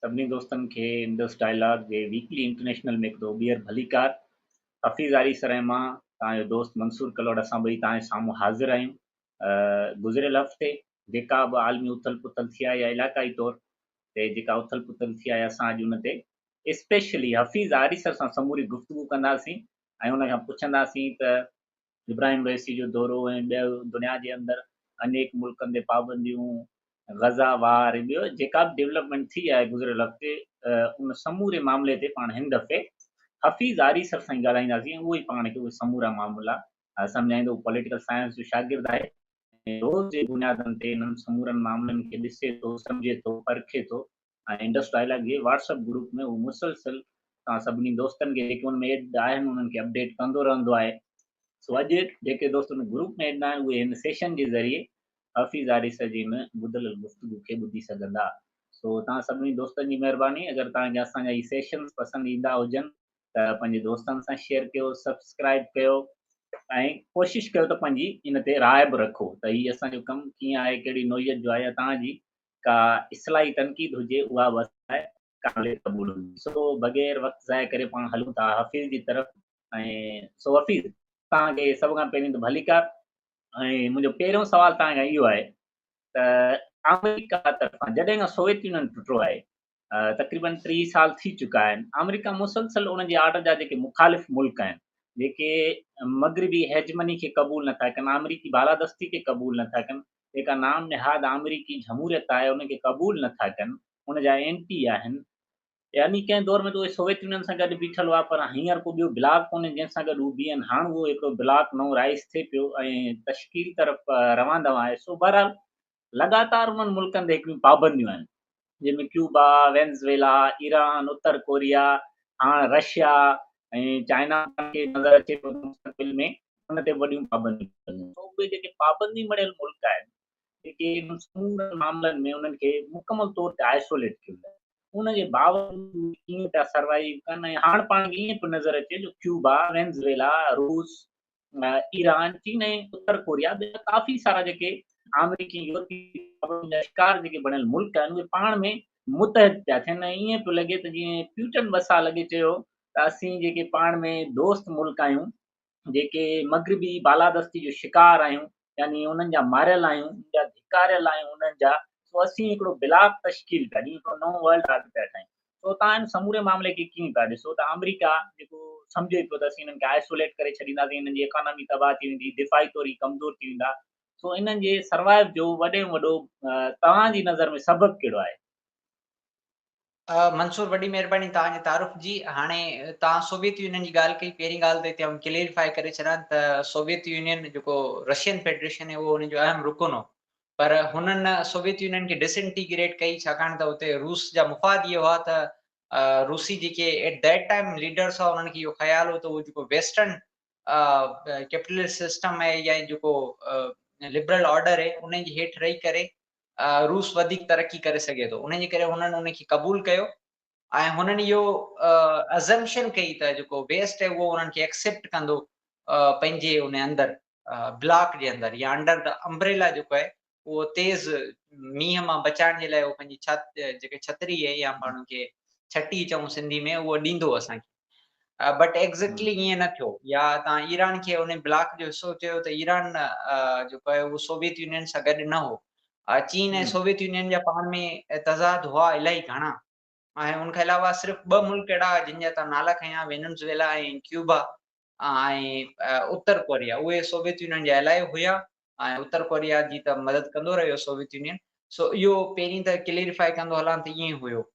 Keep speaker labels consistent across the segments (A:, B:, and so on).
A: سڀني دوستن کي انڊس ڊائلاگ جي ويڪلي انٽرنيشنل ۾ هڪ دفعو ٻيهر ڀليڪار. حفيظ آريسر ۽ مان توهان جو دوست منصور ڪلوڙ اسان ٻئي توهان جي سامهون حاضر آهيون. گذريل هفتي جيڪا به عالمي اٿل پٿل ٿي آهي يا علائقائي طور تي جيڪا اٿل پٿل ٿي آهي اسان اڄ ان تي اسپيشلي حفيظ آريسر سان سموري گفتگو ڪنداسين ۽ ان کان پڇنداسين ته ابراهيم رئيسي جو دورو ۽ ٻيو دنيا جي اندر انيڪ ملڪن تي پابنديون، غزه وار ۽ ٻيو جيڪا به ڊولپمينٽ ٿي آهي گذريل هفتي ان سموري معاملي تي پاڻ هن دفعي حفيظ آريسر سان ئي ڳالهائينداسين ۽ اهو ئي پاڻ کي اهي سمورا معاملا سمجهائيندو. هو پوليٽيڪل سائنس جو شاگرد آهي ۽ روز جي بنيادن تي انهن سمورن معاملن کي ڏسي ٿو، سمجهي ٿو، پرکي ٿو ۽ انڊس ڊائلاگ جي واٽس اپ گروپ ۾ هو مسلسل توهان سڀني دوستن کي جيڪي ان ۾ ايڊ آهن انهن کي اپڊيٽ ڪندو رهندو آهي. سو اڄ جيڪي دوست ان گروپ ۾ ايڊ ناهن اهي هن سيشن جي ذريعي حفيظ آريسر جي هن ٻڌل گفتگو کي ٻڌي سگهندا. سو توهان سڀني دوستن جي مهرباني اگر توهان کي اسان جا هي سيشنز پسند ايندا هجن ته پنهنجي دوستن سان شيئر ڪيو، سبسڪرائب ڪيو ۽ ڪوشش ڪيو ته پنهنجي ان تي راء به رکو ته هي اسان جو ڪم ڪيئن آهي ڪهڙي نوعيت جو آهي يا توهان جي ڪا اصلاحي تنقيد هجي اها به اسان لاء قابل قبول هوندي. سو بغير وقت ضايع ڪري پاڻ هلون ٿا حفيظ جي طرف ۽ سو حفيظ توهان کي سڀ کان پهرين ته ڀليڪار ۽ منهنجو پهريون سوال توهان کان اهو آهي ته آمريڪا طرفان جڏهن کان سوويت يونين ٽٽو آهي تقريبن 30 سال ٿي چڪا آهن آمريڪا مسلسل ان جي آرڊر جا جيڪي مخالف ملڪ آهن جيڪي مغربي هيجمني کي قبول نٿا ڪن آمريڪي بالادستي کي قبول نٿا ڪن جيڪا نام نهاد آمريڪي جمهوريت آهي ان کي قبول نٿا ڪن ان جا اينٽي آهن يعني ڪنهن دور ۾ ته اهي سوويت يونين سان گڏ بيٺل هئا پر هينئر ڪو ٻيو بلاڪ ڪونهي جنهن سان گڏ هو بيهن هاڻ اهو هڪڙو بلاڪ نئون رائز ٿئي پيو ۽ تشڪيل طرف روان دوان آهي سو بهرحال لڳاتار انهن ملڪن تي هڪڙيون پابنديون آهن جنهن ۾ Cuba, Venezuela, Iran, Uttar Korea, هاڻ رشيا ۽ چائنا کي نظر اچي ٿو ته مستقبل ۾ ان تي به وڏيون پابنديون لڳنديون. سو اهي جيڪي پابندي مڙهيل ملڪ آهن جيڪي انهن سمورن معاملن ۾ انهن کي مڪمل طور تي آئسوليٽ ڪيو ويو آهي ان جي باوجود اهي ڪيئن پيا سروائيو ڪن ۽ هاڻ پاڻ کي ائين پيو نظر اچي جو ڪيوبا، وينزويلا، روس، ايران، چين ۽ اتر ڪوريا ٻيا ڪافي سارا جيڪي آمريڪي ۽ يورپي پابندين جا شڪار جيڪي بڻيل ملڪ آهن اهي پاڻ ۾ متحد پيا ٿين ۽ ائين پيو لڳي ته جيئن پيوٽن ٻه سال اڳي چيو ته اسين جيڪي پاڻ ۾ دوست ملڪ آهيون جيڪي مغربي بالادستي جو شڪار آهيون يعني انهن جا ماريل آهيون انهن جا ڌڪاريل آهيون انهن جا سو اسين هڪڙو بلاڪ تشڪيل پيا ڏيون هڪڙو نئون ورلڊ آرڊر پيا ٺاهيون سو توهان ان سموري معاملي کي ڪيئن پيا ڏسو ته آمريڪا جيڪو سمجهي پيو ته اسين انهن کي آئسوليٽ ڪري ڇڏينداسين انهن جي اڪانامي تباهه ٿي ويندي دفاعي طور هي ڪمزور ٿي ويندا سو انهن جي سروائيو جو وڏي ۾ وڏو توهان جي نظر ۾ سبب ڪهڙو آهي؟
B: منصور وڏي مهرباني توهان جي تعارف جي. هاڻي توهان سوويت يونين جي ڳالهه ڪئي پهرين ڳالهه ته هتي آئون ڪليريفائي ڪري ڇڏان ته سوويت يونين جيڪو رشين فيڊريشن آهي اهو ان جو اهم رڪن هو پر هنن سوويت يونين کي ڊس انٽيگريٽ ڪئي ڇاڪاڻ ته اتي روس جا مفاد اهي هئا ته روسي جيڪي ايٽ that time leaders هئا انهن کي اهو خيال هو ته اهو جيڪو ويسٽرن ڪيپيٽلسٽ سسٽم آهي يا جيڪو لبرل آرڊر آهي ان جي هيٺ رهي ڪري روس وڌيڪ ترقي ڪري سگهي ٿو ان جي ڪري هنن ان کي قبول ڪيو ۽ هنن اهو ازمپشن ڪئي ته جيڪو ويسٽ آهي اهو انهن کي ايڪسيپٽ ڪندو پنهنجي ان اندر بلاڪ جي اندر يا انڊر the umbrella جيڪو آهي اهو تيز مينهن مان بچائڻ جي لاء اهو پنهنجي ڇت جيڪي ڇتري آهي يا پاڻ کي ڇٽي چئون سنڌي ۾ اهو ڏيندو اسان کي بٽ ايگزيڪٽلي ائين نه ٿيو يا تان ايران کي ان بلاڪ جو حصو چيو ته ايران جيڪو آهي اهو سوويت يونين سان گڏ نه هو چين ۽ سوويت يونين جا پاڻ ۾ تضاد هئا الاهي گهڻا ۽ ان کان علاوه صرف ٻه ملڪ اهڙا جن جا تان نالا کنيا وينزويلا ۽ ڪيوبا ۽ اتر ڪوريا اهي سوويت يونين جا الائي هيا ۽ اتر ڪوريا جي ته مدد ڪندو رهيو سوويت يونين سو اهو پهرين ته ڪليريفائي ڪندو هلان ته ائين هيو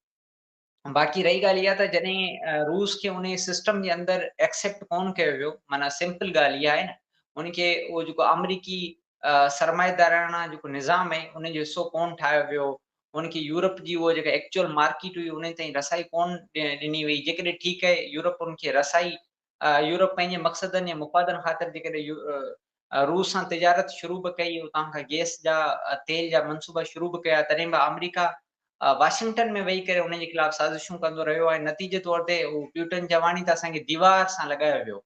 B: باقي رهي ڳالهه اها ته جڏهن روس کي ان سسٽم جي اندر ايڪسيپٽ ڪون ڪيو ويو معنيٰ سمپل ڳالهه اها آهي نه ان کي اهو جيڪو آمريڪي سرمائيداراڻا جيڪو نظام آهي ان جو حصو ڪون ٺاهيو ويو ان کي يورپ جي اهو جيڪا ايڪچوئل مارڪيٽ هئي ان تائين رسائي ڪون ڏني وئي جيڪڏهن ٺيڪ آهي يورپ ان کي رسائي يورپ پنهنجي مقصدن ۽ مفادن خاطر جيڪڏهن روس سان تجارت شروع به ڪئي، اتان کان گئس جا تيل جا منصوبا شروع به ڪيا، تڏهن به آمريڪا واشنگٽن ۾ ويهي ڪري ان جي خلاف سازشون ڪندو رهيو ۽ نتيجي طور تي هو پيوٽن چواڻي ته اسان کي ديوار سان لڳايو ويو.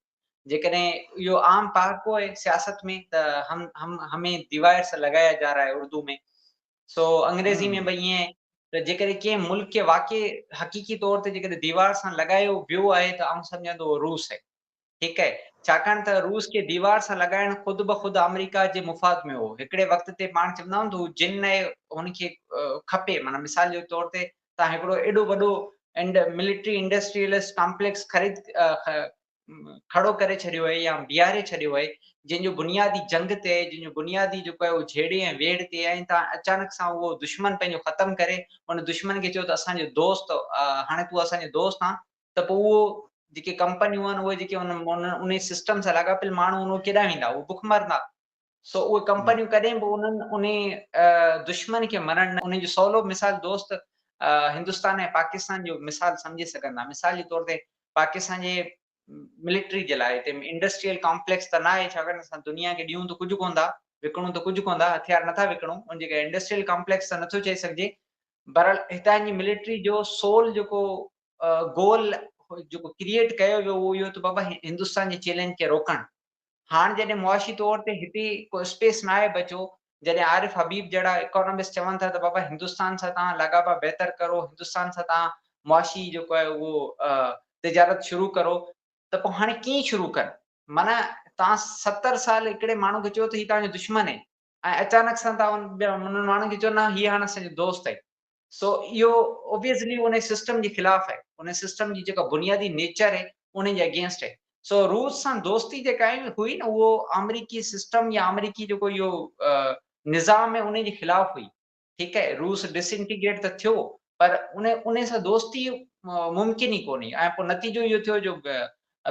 B: جيڪڏهن اهو عام پهاڪو آهي سياست ۾ ته هم هم همين ديوار سان لڳايا جا رها هي اردو ۾ سو انگريزي ۾ به ائين ته ته جيڪڏهن ڪنهن ملڪ کي واقعي حقيقي طور تي جيڪڏهن ديوار سان لڳايو ويو آهي ته آئون سمجهان ٿو اهو روس آهي. ٺيڪ آهي، ڇاڪاڻ ته روس کي ديوار سان لڳائڻ خود بخود آمريڪا جي مفاد ۾ هو. هڪڙي وقت تي پاڻ چوندا آهيون ته هو جن آهي هن کي کپي، معنيٰ مثال جي طور تي توهان هڪڙو ايڏو وڏو ملٽري انڊسٽريلسٽ ڪامپليڪس خريد کڙو ڪري ڇڏيو آهي يا بيهاري ڇڏيو آهي، جنهن جو بنيادي جنگ تي آهي، جنهن جو بنيادي جيڪو آهي اهو جهيڙي ۽ ويڙهه تي آهي ۽ توهان اچانڪ سان اهو دشمن پنهنجو ختم ڪري ان دشمن کي چئو ته اسان جو دوست هاڻي تون اسان جو دوست آن ته پوء اهو جيڪي ڪمپنيون آهن اهي جيڪي ان ان سسٽم سان لاڳاپيل ماڻهو آهن اهي ڪيڏانهن ويندا، اهي بک مرندا. سو اهي ڪمپنيون ڪڏهن به انهن ان دشمن کي مرڻ نه، ان جو سولو مثال دوست هندستان ۽ پاڪستان جو مثال سمجهي سگهن ٿا. مثال جي طور تي پاڪستان جي ملٽري جي لاء هتي انڊسٽريل ڪامپليڪس ته ناهي، ڇاڪاڻ ته اسان دنيا کي ڏيون ته ڪجهه ڪونه ٿا، وڪڻون ته ڪجهه ڪونه ٿا، هٿيار نٿا وڪڻون، ان جي ڪري انڊسٽريل ڪامپليڪس ته نٿو چئي سگهجي. بهرحال هتان جي ملٽري جو سول جيڪو گول جيڪو ڪريئيٽ ڪيو ويو اهو اهو ته بابا هندستان جي چئلينج کي روڪڻ. هاڻ جڏهن معاشي طور تي هتي ڪو اسپيس ناهي بچو، جڏهن عارف حبيب جهڙا اڪانومسٽ چون ٿا ته بابا هندستان سان توهان لاڳاپا بهتر ڪرو، هندستان سان توهان معاشي جيڪو آهي اهو تجارت شروع ڪرو، ته پوء هاڻي ڪيئن شروع ڪن؟ معنيٰ توهان 70 سال هڪڙي ماڻهو کي چئو ته هي توهان جو دشمن آهي ۽ اچانڪ سان توهان انهن ماڻهن کي چئو نه هي هاڻ اسان جو دوست آهي. سو اهو اوبويسلي ان سسٽم جي خلاف آهي، ان سسٽم جي جيڪا بنيادي نيچر آهي ان جي اگينسٽ آهي. سو روس سان دوستي جيڪا هئي نه اهو آمريڪي سسٽم يا آمريڪي جيڪو اهو نظام آهي ان جي خلاف هئي. ٺيڪ آهي، روس ڊس انٽيگريٽ ته ٿيو پر ان سان دوستي ممڪن ئي ڪونهي ۽ پوء نتيجو اهو ٿيو جو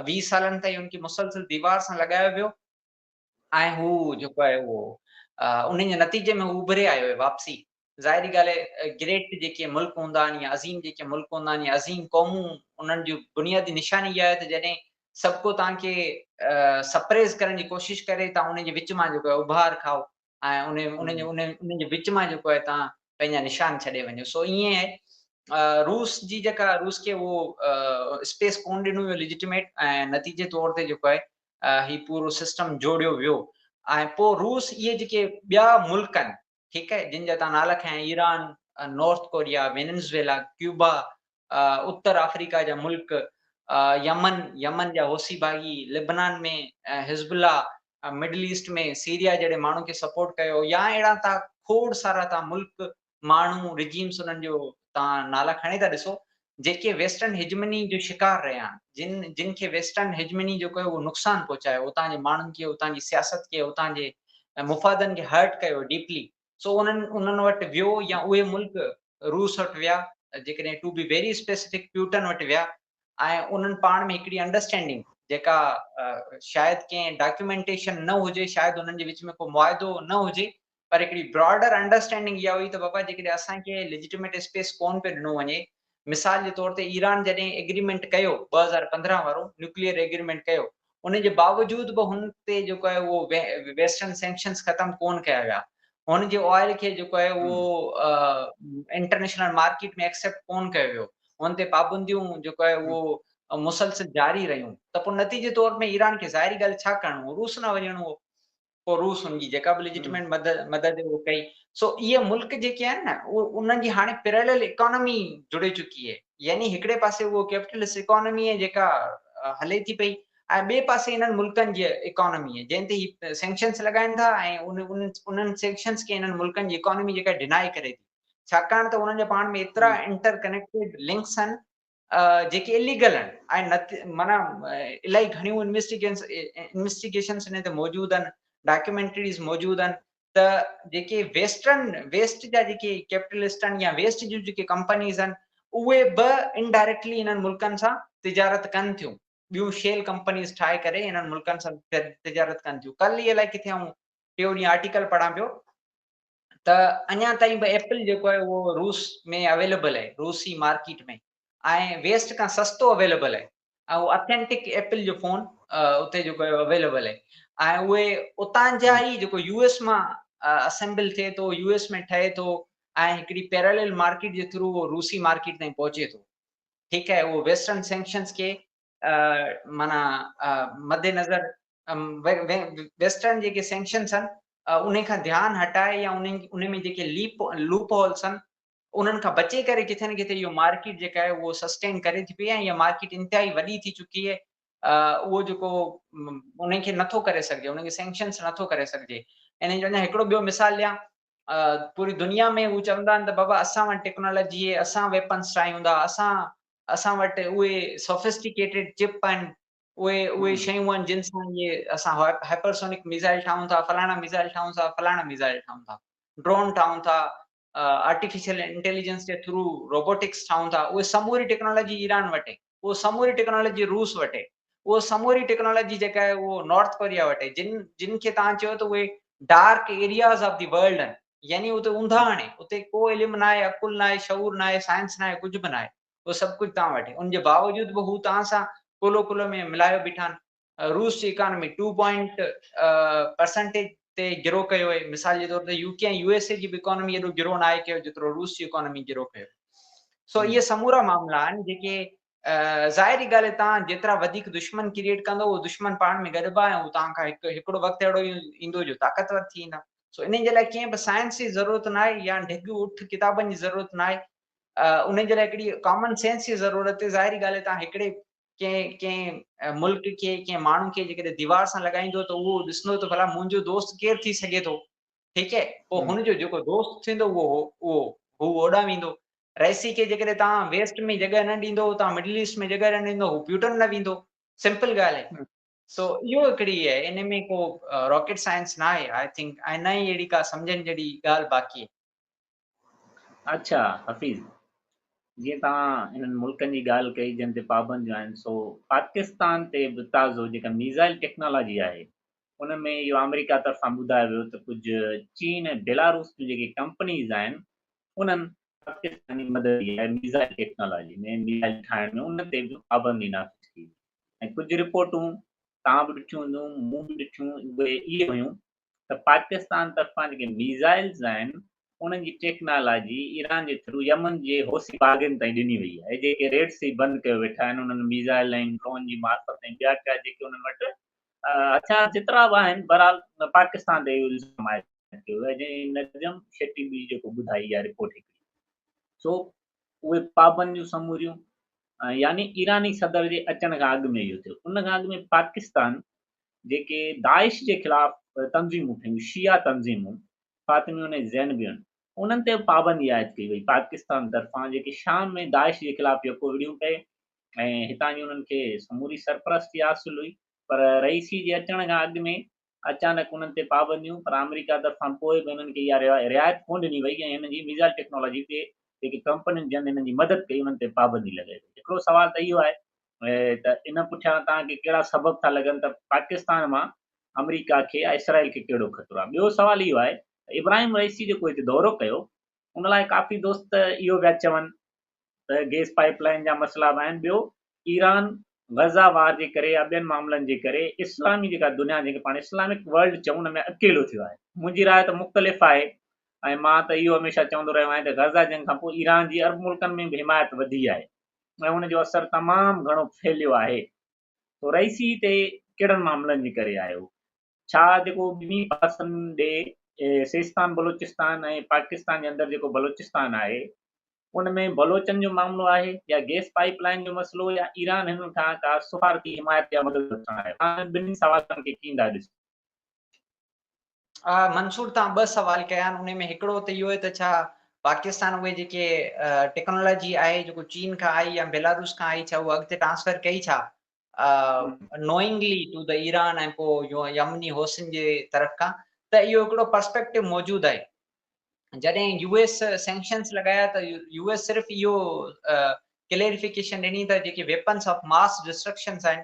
B: 20 سالن تائين ان کي مسلسل ديوار سان لڳايو ويو ۽ هو جيڪو آهي اهو ان جي نتيجي ۾ هو اڀري آيو آهي واپسي. ظاهري ڳالهه آهي گريٽ جيڪي ملڪ هوندا آهن يا عظيم جيڪي ملڪ هوندا آهن يا عظيم قومون انهن جي بنيادي نشاني اها آهي ته جڏهن سڀ ڪو توهان کي سپريز ڪرڻ جي ڪوشش ڪري توهان ان جي وچ مان جيڪو آهي اڀار کائو ۽ ان جي وچ مان جيڪو آهي توهان پنهنجا نشان ڇڏي وڃو. سو ائين آهي روس جي جيڪا روس کي اهو اسپيس ڪون ڏنو ويو ليجٽيميٽ ۽ نتيجي طور تي جيڪو آهي هي پورو سسٽم جوڙيو ويو ۽ پوء روس اهي جيڪي ٻيا ملڪ آهن، ٺيڪ آهي، جن جا توهان نالا کنيا، Iran, north Korea, ويننزويلا، Cuba, Uttar Africa جا ملڪ، يمن، يمن جا حوثي باغي، لبنان ۾ حزب الله، مڊل ايسٽ ۾ سيريا جهڙي ماڻهن کي سپورٽ ڪيو يا اهڙا توهان کوڙ سارا توهان ملڪ، ماڻهو، رجيمس انهن جو توهان نالا کڻي ٿا ڏسو، جيڪي ويسٽرن هيجمني جو شڪار رهيا آهن، جن جن کي ويسٽرن هيجمني جيڪو آهي اهو نقصان پهچايو، اتان جي ماڻهن کي، اتان جي سياست کي، اتان جي مفادن کي هرٽ ڪيو ڊيپلي، سو انهن انهن وٽ ويو يا اهي ملڪ روس وٽ ويا، جيڪڏهن to be very specific Putin وٽ ويا ۽ انهن پاڻ ۾ هڪڙي انڊرسٽينڊنگ جيڪا شايد ڪنهن ڊاڪيومينٽيشن نه هجي، شايد انهن جي وچ ۾ ڪو معاهدو نه هجي، پر هڪڙي براڊر انڊرسٽينڊنگ اها هئي ته بابا جيڪڏهن اسان کي ليجٽيميٽ اسپيس ڪون پيو ڏنو وڃي، مثال جي طور تي ايران جڏهن ايگريمينٽ ڪيو 2015 وارو نيوڪليئر ايگريمينٽ ڪيو ان جي باوجود به هن تي جيڪو آهي اهو ويسٽرن سينڪشنز ختم ڪون ڪيا ويا، هن جي آئل کي جيڪو آهي اهو انٽرنيشنل مارڪيٽ ۾ ايڪسيپٽ ڪون ڪيو ويو، هن تي پابنديون جيڪو آهي اهو مسلسل جاري رهيون ته پوء نتيجي طور ۾ ايران کي ظاهري ڳالهه ڇا ڪرڻو هو، روس نه وڃڻو هو. پوء روس ان جي جيڪا به ليجٽيميٽ مدد اهو ڪئي. سو اهي ملڪ جيڪي آهن نه اهي انهن جي هاڻي پيرلل اڪانومي جڙي چڪي آهي، يعني هڪڙي پاسي اهو ڪيپيٽلسٽ اڪانومي آهي جيڪا هلي ٿي پئي ۽ ٻئي پاسي انهن ملڪن جي اڪانومي آهي جنهن تي هي سينڪشنس لڳائن ٿا ۽ انهن سينڪشنس کي انهن ملڪن جي اڪانومي جيڪا ڊنائي ڪري ٿي، ڇاڪاڻ ته انهن جا پاڻ ۾ ايترا انٽر ڪنيڪٽيڊ لنڪس آهن جيڪي اليگل آهن ۽ معنيٰ الاهي گهڻيون انويسٽيگيشنس ان تي موجود آهن، ڊاڪيومينٽريز موجود آهن ته جيڪي ويسٽرن ويسٽ جا جيڪي ڪيپيٽلسٽ آهن يا ويسٽ جون جيڪي ڪمپنيز آهن اهي به انڊائريڪٽلي انهن ملڪن سان تجارت ڪن ٿيون، ٻيون شيل ڪمپنيز ٺاهي ڪري انهن ملڪن سان تجارت ڪن ٿيون. ڪل ئي الائي ڪٿي آئون ٽيون ڏينهن آرٽيڪل پڙهان پيو ته اڃا تائين به ايپل جيڪو آهي اهو روس ۾ اويليبل آهي، روسي مارڪيٽ ۾ ۽ ويسٽ کان سستو اويليبل آهي ۽ اهو اٿينٽڪ ايپل جو فون اتي جيڪو آهي اويليبل آهي ۽ اهي اتان جا ئي جيڪو يو ايس مان اسيمبل ٿئي ٿو، يو ايس ۾ ٺهي ٿو ۽ هڪڙي پيرالل مارڪيٽ جي ٿرو اهو روسي مارڪيٽ تائين پهچي ٿو. ٺيڪ آهي، اهو ويسٽرن سينڪشنز کي معنيٰ مد نظر ويسٽرن جيڪي سينڪشنز آهن انهي کان ڌيان هٽائي يا انهي ۾ جيڪي ليپ لوپ هولس آهن انهن کان بچي ڪري ڪٿي نه ڪٿي اهو مارڪيٽ جيڪا آهي اهو سسٽين ڪري ٿي پئي ۽ اها مارڪيٽ انتهائي وڏي ٿي چڪي آهي اهو جيڪو انهن کي نٿو ڪري سگهجي انهن کي سينڪشنس نٿو ڪري سگهجي. ان جو اڃا هڪڙو ٻيو مثال ڏيان، پوري دنيا ۾ هو چوندا آهن ته بابا اسان وٽ ٽيڪنالاجي آهي، اسان ويپنس ٺاهيون ٿا، اسان وٽ اهي سوفسٽيڪيٽيڊ چپ آهن، اهي شيون آهن جن سان اهي اسان هائپرسونڪ ميزائل ٺاهيون ٿا، فلاڻا ميزائل ٺاهيون ٿا، فلاڻا ميزائل ٺاهيون ٿا، ڊرون ٺاهيون ٿا، آرٽيفيشل انٽيليجنس جي ٿرو روبوٽڪس ٺاهيون ٿا. اهي سموري ٽيڪنالاجي ايران وٽ آهي، اهو سموري ٽيڪنالاجي روس وٽ آهي، اهو سموري ٽيڪنالاجي جيڪا آهي اهو نارٿ ڪوريا وٽ آهي، جن کي توهان چيو ته اهي dark areas of the world آهن، يعني اتي اونداهه آهي، اتي ڪو علم ناهي، عقل ناهي، شعور ناهي، سائنس ناهي، ڪجهه به ناهي، اهو سڀ ڪجهه توهان وٽ آهي، ان جي باوجود به هو توهان سان ڪلهو ڪلهو ۾ ملايو بيٺا آهن. روس جي اڪانومي ٽو پوائنٽ پرسنٽيج تي گرو ڪيو آهي، مثال جي طور تي يو ڪي ۽ يو ايس اي جي به اڪانومي ايڏو گرو ناهي ڪيو جيترو روس جي اڪانومي گرو ڪيو. سو اهي سمورا معاملا آهن جيڪي ظاهري ڳالهه آهي توهان جيترا وڌيڪ دشمن ڪريئيٽ ڪندو اهو دشمن پاڻ ۾ گڏبا ۽ هو توهان کان هڪڙو وقت اهڙو ايندو جو طاقتور ٿي ويندا. سو انهن جي لاء ڪنهن به سائنس جي ضرورت ناهي يا ڍڳ اٺ ڪتابن جي ضرورت ناهي، ان جي لاء هڪڙي ڪامن سينس جي ضرورت آهي. ظاهري ڳالهه آهي توهان هڪڙي ڪنهن ملڪ کي ڪنهن ماڻهو کي جيڪڏهن ديوار سان لڳائيندو ته اهو ڏسندو ته ڀلا منهنجو دوست ڪير ٿي سگهي ٿو، ٺيڪ آهي، پوء هن جو جيڪو دوست ٿيندو اهو اهو هو اوڏانهن ويندو. رئيسي کي جيڪڏهن توهان ويسٽ ۾ جڳهه نه ڏيندو، توهان مڊل ايسٽ ۾ جڳهه نه ڏيندو، هو پيوٽن نه ويندو، سمپل ڳالهه آهي. سو اهو هڪڙي آهي، ان ۾ ڪو راڪيٽ سائنس نه آهي I think, ۽ نه ئي اهڙي ڪا سمجهڻ جهڙي ڳالهه باقي آهي.
A: اڇا حفيظ، جيئن توهان انهن ملڪن جي ڳالهه ڪئي جن تي پابنديون آهن، سو پاڪستان تي به تازو جيڪا ميزائل ٽيڪنالاجي آهي ان ۾ اهو آمريڪا طرفان ٻڌايو ويو ته ڪجهه چين ۽ بيلاروس جون جيڪي ڪمپنيز آهن انهن پاڪستان جي مدد ڪئي آهي ميزائل ٽيڪنالاجي ۾ ميزائل ٺاهڻ ۾ ان تي به پابندي نافذ ڪئي وئي ۽ ڪجهه رپورٽون توهان به ڏٺيون هونديون مون به ڏٺيون اهي اهي هيون ته پاڪستان طرفان جيڪي ميزائلز آهن انهن جي ٽيڪنالاجي ايران جي ٿرو يمن جي حوثي باغين تائين ڏني وئي آهي جيڪي ريڊ سي بند ڪيو ويٺا آهن انهن ميزائل ۽ ڊرون جي معرفت ۽ ٻيا ٽيا جيڪي انهن وٽ هٿيار جيترا به آهن بهرحال پاڪستان تي اهو الزام عائد ڪيو ويو آهي جنهن نجم شيٽي به جيڪو ٻڌائي اها رپورٽ هڪڙي سو اهي پابنديون سموريون يعني ايراني صدر جي اچڻ کان اڳ ۾ اهو ٿيو ان کان اڳ ۾ پاڪستان جيڪي داعش جي خلاف تنظيمون ٺهيون، شيعا تنظيمون، فاطميون ۽ زينبيون، انهن تي به پابندي عائد ڪئي وئي. پاڪستان طرفان جيڪي شام ۾ داعش جي خلاف يڪو وڙهيون پئي ۽ هتان جي انهن کي سموري سرپرستي حاصل هئي پر رئيسي جي اچڻ کان اڳ ۾ اچانڪ انهن تي پابنديون پر آمريڪا طرفان پوء به انهن کي اها رعايت ڪونه ڏني وئي ۽ هنن جي ميزائل ٽيڪنالاجي تي جيڪي ڪمپنين جن هنن جي مدد ڪئي انهن تي پابندي لڳائي وئي. هڪڙو سوال ته اهو آهي ته ان پٺيان توهان کي ڪهڙا سبب ٿا لڳن ته پاڪستان مان آمريڪا کي يا اسرائيل کي ڪهڙو خطرو آهي؟ ٻيو سوال اهو آهي ته ابراهيم رئيسي جيڪو هتي دورو ڪيو ان لاء ڪافي دوست اهو پيا چون ته گيس پائيپ لائين جا مسئلا به آهن ٻيو ايران غزه وار جي ڪري يا ٻين معاملن جي ڪري اسلامي جيڪا دنيا جنهن کي پاڻ اسلامڪ ورلڊ چئون ان ۾ اڪيلو ٿيو آهي منهنجي راء ته مختلف آهي ۽ مان ته اهو هميشه چوندو رهيو آهيان ته غزه جنگ کان پوء ايران جي عرب ملڪن ۾ به حمايت وڌي آهي ۽ ان جو اثر تمام گهڻو ڦهليو آهي. سو رئيسي هتي ڪهڙن معاملن جي ڪري آيو؟ ڇا جيڪو ٻنهي پاسن ڏي سيستان بلوچستان ۽ پاڪستان جي اندر جيڪو بلوچستان آهي ان ۾ بلوچن جو معاملو آهي يا گيس پائيپ لائين جو مسئلو يا ايران هنن کان ڪا سفارتي حمايت يا مدد وٺڻ آيو؟ توهان ٻنهي سوالن کي ڪيئن ٿا ڏسو؟
B: منصور توهان ٻه سوال ڪيا آهن ان ۾ هڪڙو ته اهو آهي ته ڇا پاڪستان اهي جيڪي ٽيڪنالاجي آهي جيڪو چين کان آئي يا بيلاروس کان آئي ڇا اهو اڳتي ٽرانسفر ڪئي ڇا نوئنگلي ٽو the Iran ۽ پوء يمني حوثين جي طرف کان ته اهو هڪڙو پرسپيڪٽو موجود آهي جڏهن يو ايس سينڪشنز لڳايا ته يو ايس صرف اهو ڪليريفڪيشن ڏني ته جيڪي ويپنس آف ماس ڊسٽرڪشنز آهن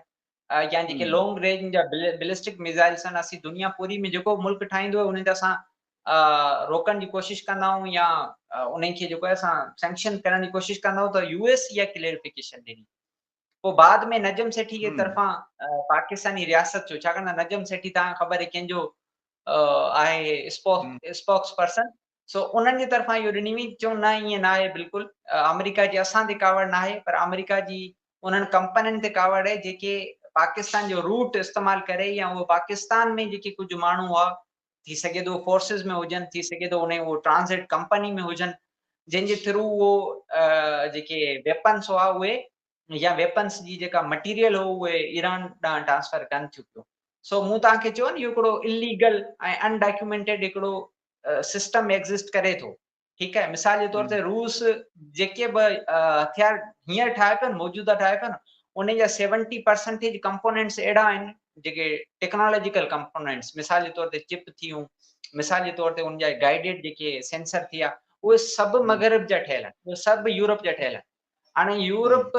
B: يا جيڪي لانگ رينج جا بلسٽڪ ميزائلس آهن اسين دنيا پوري ۾ جيڪو ملڪ ٺاهيندو آهي انهن تي اسان روڪڻ جي ڪوشش ڪندا آهيون يا انهن کي جيڪو آهي اسان سينڪشن ڪرڻ جي ڪوشش ڪندا آهيون ته يو ايس اها ڪليريفڪيشن ڏني پوء بعد ۾ نجم سيٺي جي طرفان پاڪستاني رياست جو ڇاڪاڻ ته نجم سيٺي توهان کي خبر آهي ڪنهن جو آهي اسپوڪس پرسن سو انهن جي طرفان اهو ڏني وئي چون نه ائين ناهي بلڪل آمريڪا جي اسان تي ڪاوڙ ناهي پر آمريڪا جي انهن ڪمپنين تي ڪاوڙ آهي جيڪي پاڪستان جو روٽ استعمال ڪري يا اهو پاڪستان ۾ جيڪي ڪجهه ماڻهو هئا ٿي سگهي ٿو فورسز ۾ هجن ٿي سگهي ٿو انهي اهو ٽرانزٽ ڪمپني ۾ هجن. جنهن جي ٿرو اهو جيڪي ويپنس هئا اهي يا ويپنس جي جيڪا مٽيريل هو اهي ايران ڏانهن ٽرانسفر ڪن ٿيون پيون. سو مون توهان کي چيو نه اهو هڪڙو اليگل ۽ ان ڊاڪيومينٽيڊ هڪڙو سسٽم ايگزسٽ ڪري ٿو. ٺيڪ آهي، مثال جي طور تي روس جيڪي به هٿيار هينئر ٺاهي پيو موجوده ٺاهي پيو نه ان جا 70 پرسنٽيج ڪمپونينٽس اهڙا آهن جيڪي ٽيڪنالاجيڪل ڪمپونينٽس مثال جي طور تي چپ ٿيون، مثال جي طور تي ان جا گائيڊيڊ جيڪي سينسر ٿيا اهي سڀ مغرب جا ٺهيل آهن، اهي سڀ يورپ جا ٺهيل آهن. هاڻي يورپ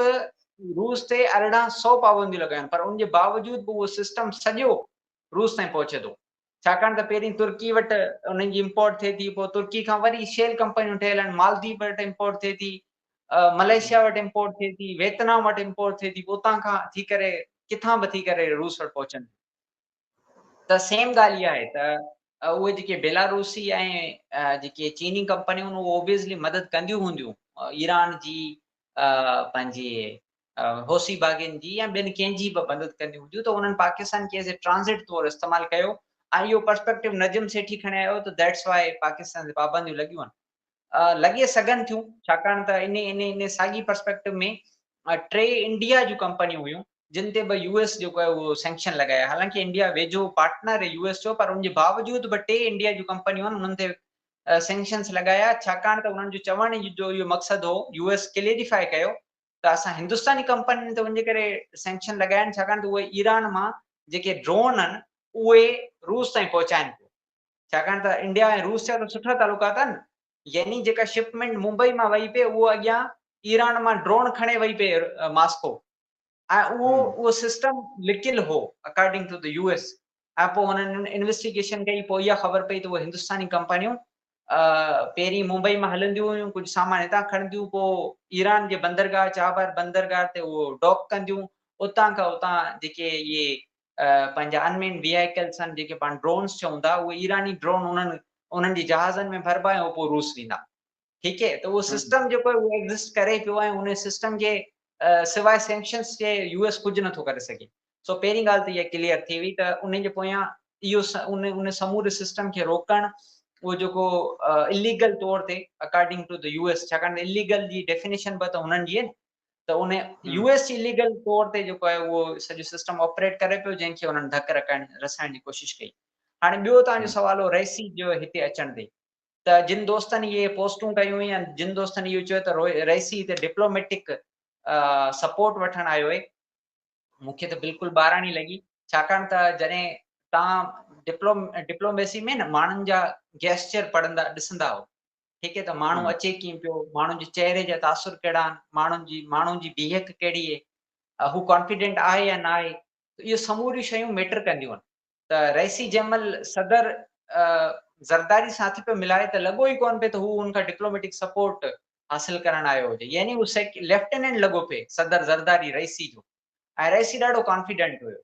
B: روس تي 1800 پابنديون لڳايون پر ان جي باوجود به اهو سسٽم سڄو روس تائين پهچي ٿو، ڇاڪاڻ ته پهرين ترڪي وٽ انهن جي امپورٽ ٿئي ٿي، پوء ترڪي کان وري شيل ڪمپنيون ٺهيل آهن، مالديپ وٽ امپورٽ ٿئي ٿي، ملائيشيا وٽ امپورٽ ٿئي ٿي، ويتنام وٽ امپورٽ ٿئي ٿي، پوء اتان کان ٿي ڪري ڪٿان به ٿي ڪري روس وٽ پهچن ٿيون. ته سيم ڳالهه اها آهي ته اهي جيڪي بيلاروسي ۽ جيڪي چيني ڪمپنيون آهن اهي اوبويسلي مدد ڪنديون هونديون ايران جي پنهنجي حوثي باغين جي يا ٻين ڪنهن جي به مدد ڪنديون هونديون ته انهن پاڪستان کي ايز اي ٽرانزٽ طور استعمال ڪيو ۽ اهو پرسپيڪٽو نجم سيٺي کڻي آيو ته that's why Pakistan تي پابنديون لڳيون آهن، لڳي سگهن ٿيون، ڇاڪاڻ ته ان ان ان ساڳي پرسپيڪٽو ۾ ٽي انڊيا جون ڪمپنيون هيون جن تي به يو ايس جيڪو آهي اهو سينڪشن لڳايا، حالانڪه انڊيا ويجهو پارٽنر آهي يو ايس جو پر ان جي باوجود به ٽي انڊيا جون ڪمپنيون آهن انهن تي سينڪشنز لڳايا، ڇاڪاڻ ته انهن جو چوڻ جو اهو مقصد هو، يو ايس ڪليريفائي ڪيو ته اسان هندستاني ڪمپنين تي ان جي ڪري سينڪشن لڳايا آهن ڇاڪاڻ ته اهي ايران مان جيڪي ڊرون آهن اهي روس تائين پهچائن پيو، ڇاڪاڻ ته انڊيا ۽ روس جا ته سٺا تعلقات آهن، يعني جيڪا شپمينٽ ممبئي مان وئي پئي اهو اڳيان ايران مان ڊرون کڻي وئي پئي ماسڪو ۽ اهو اهو سسٽم لڪيل هو according to the U S ۽ پوء هنن انويسٽيگيشن ڪئي پوء اها خبر پئي ته اهي هندستاني ڪمپنيون پهرين ممبئي مان هلنديون هيون ڪجهه سامان هتان کڻنديون پوء ايران جي بندرگاهه چابهار بندرگاهه تي اهو ڊاڪ ڪنديون اتان کان اتان جيڪي اهي پنهنجا ان مين ويهيڪلس آهن جيڪي پاڻ ڊرونس چئون ٿا اهي ايراني ڊرون انهن انهن جي جهازن ۾ ڀربا ۽ پوء روس ويندا. ٺيڪ هي ته اهو سسٽم جيڪو آهي اهو ايگزسٽ ڪري پيو ۽ ان سسٽم جي سواء سينڪشنس جي يو ايس ڪجهه نٿو ڪري سگهي. سو پهرين ڳالهه ته اها ڪليئر ٿي وئي ته ان جي پويان اهو ان ان سموري سسٽم کي روڪڻ اهو جيڪو اليگل طور تي according to the U S, ڇاڪاڻ ته اليگل جي ڊيفينيشن به ته هنن جي آهي ته ان يو ايس جي اليگل طور تي جيڪو آهي اهو سڄو سسٽم آپريٽ ڪري پيو جنهن کي انهن ڌڪ رکائڻ رسائڻ جي ڪوشش ڪئي. هاڻي ٻيو توهان جو سوال هو رئيسي جو هتي اچڻ تي ته جن دوستن اهي پوسٽون ڪيون يا جن دوستن اهو چيو ته رئيسي هتي ڊپلوميٽڪ سپورٽ وٺڻ آيو آهي، مون کي ته بلڪل ٻاراڻي لڳي، ڇاڪاڻ ته جڏهن توهان ڊپلوميسي ۾ نه ماڻهن جا گيسچر پڙهندا ڏسندا هو، ٺيڪ آهي، ته ماڻهو اچي ڪيئن پيو، ماڻهن جي چهري جا تاثر ڪهڙا آهن، ماڻهن جي بيهڪ ڪهڙي آهي، هو ڪانفيڊنٽ آهي يا نه آهي، ته اهي سموريون شيون ميٽر ڪنديون آهن. ته رئيسي جنهن مهل صدر زرداري سان هٿ پيو ملائي ته لڳو ئي ڪونه پئي ته هو ان کان ڊپلوميٽڪ سپورٽ حاصل ڪرڻ آيو هجي، يعني هو ليفٽيننٽ لڳو پئي صدر زرداري رئيسي جو ۽ رئيسي ڏاڍو ڪانفيڊنٽ هيو.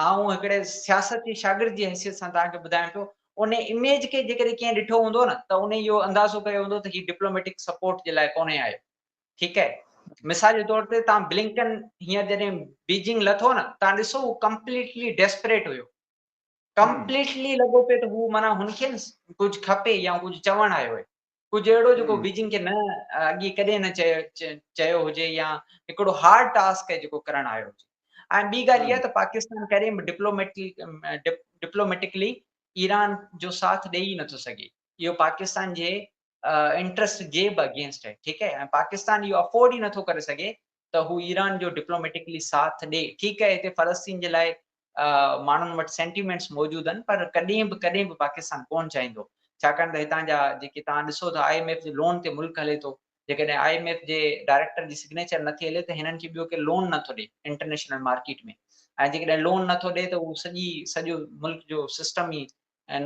B: آئون هڪڙي سياست جي شاگرد جي حيثيت سان توهان کي ٻڌايان پيو، ان اميج کي جيڪڏهن ڪنهن ڏٺو هوندو نه ته ان اهو اندازو ڪيو هوندو ته هي ڊپلوميٽڪ سپورٽ جي لاء ڪونهي آيو. ٺيڪ آهي، مثال جي طور تي توهان بلنڪن هينئر جڏهن بيجنگ لٿو نه توهان ڏسو هو ڪمپليٽلي ڊيسپريٽ هيو، ڪمپليٽلي لڳو پئي ته هو معنيٰ هن کي ڪجهه کپي يا ڪجهه چوڻ آيو آهي، ڪجهه اهڙو جيڪو بيجنگ کي نه اڳي ڪڏهن نه چيو هجي يا هڪڙو هارڊ ٽاسڪ آهي جيڪو ڪرڻ آيو هجي. ۽ ٻي ڳالهه اها ته پاڪستان ڪڏهن به ڊپلوميٽڪلي ايران جو ساٿ ڏيئي نٿو سگهي، اهو پاڪستان جي انٽرسٽ جي به اگينسٽ آهي، ٺيڪ آهي، ۽ پاڪستان اهو افورڊ ئي نٿو ڪري سگهي ته هو ايران جو ڊپلوميٽڪلي ساٿ ڏي. ٺيڪ آهي هتي فلسطين جي لاء ماڻهن وٽ سينٽيمينٽس موجود آهن پر ڪڏهن به ڪڏهن به پاڪستان ڪونه چاهيندو، ڇاڪاڻ ته هتان جا جيڪي توهان ڏسو ٿا I M F جي لون تي ملڪ هلي ٿو، جيڪڏهن I M F جي ڊائريڪٽر جي سگنيچر نٿي هلي ته هنن کي ٻيو ڪير لون نٿو ڏي انٽرنيشنل مارڪيٽ ۾، ۽ جيڪڏهن لون نٿو ڏي ته اهو سڄي سڄو ملڪ جو سسٽم ئي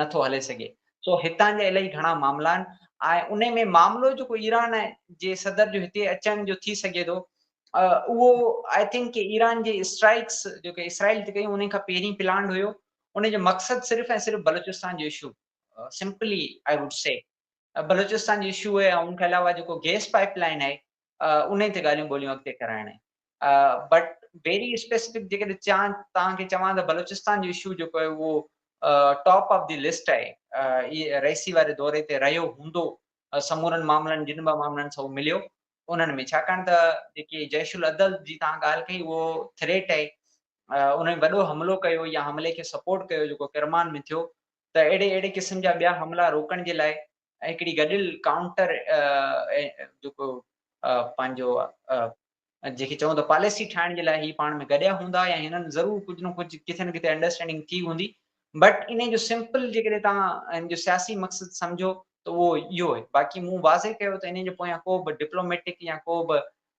B: نٿو هلي سگهي. سو هتان جا الائي گهڻا معاملا آهن ۽ انهي ۾ معاملو جيڪو ايران جي صدر جو هتي اچڻ جو ٿي سگهي ٿو اهو I think K Iran جي اسٽرائڪس جيڪي اسرائيل تي ڪيون انهي کان پهرين پلانڊ هيو. ان جو مقصد صرف ۽ صرف بلوچستان جو issue, simply I would say Balochistan جو اشو آهي ۽ ان کان علاوه جيڪو گيس پائپ لائن آهي انهي تي ڳالهيون ٻولهيون اڳتي ڪرائڻ آهي. بٽ ويري اسپيسفڪ جيڪڏهن چان توهان کي چوان ته بلوچستان جو اشو جيڪو آهي اهو ٽاپ آف the list آهي، رئيسي واري دوري تي رهيو هوندو سمورن معاملن جن به معاملن سان هو مليو انهن ۾ ڇاڪاڻ ته جيڪي جيش العدل جي توهان ڳالهه ڪئي اهو ٿريٽ آهي انهن وڏو حملو ڪيو يا حملي کي سپورٽ ڪيو جيڪو ڪرمان ۾ ٿيو ته اهڙي اهڙي قسم جا ٻيا حملا روڪڻ جي لاء هڪڙي گڏيل ڪائونٽر جيڪو پنهنجو جيڪي چئون ته پاليسي ٺاهڻ جي لاء هي پاڻ ۾ گڏيا هوندا يا هنن ضرور ڪجهه نه ڪجهه ڪٿي نه ڪٿي انڊرسٽينڊنگ ٿي هوندي بٽ ان جو سمپل جيڪڏهن توهان ان جو سياسي مقصد سمجهو ته اهو اهو آهي باقي مون واضح ڪيو ته ان جي پويان ڪو به ڊپلوميٽڪ يا ڪو به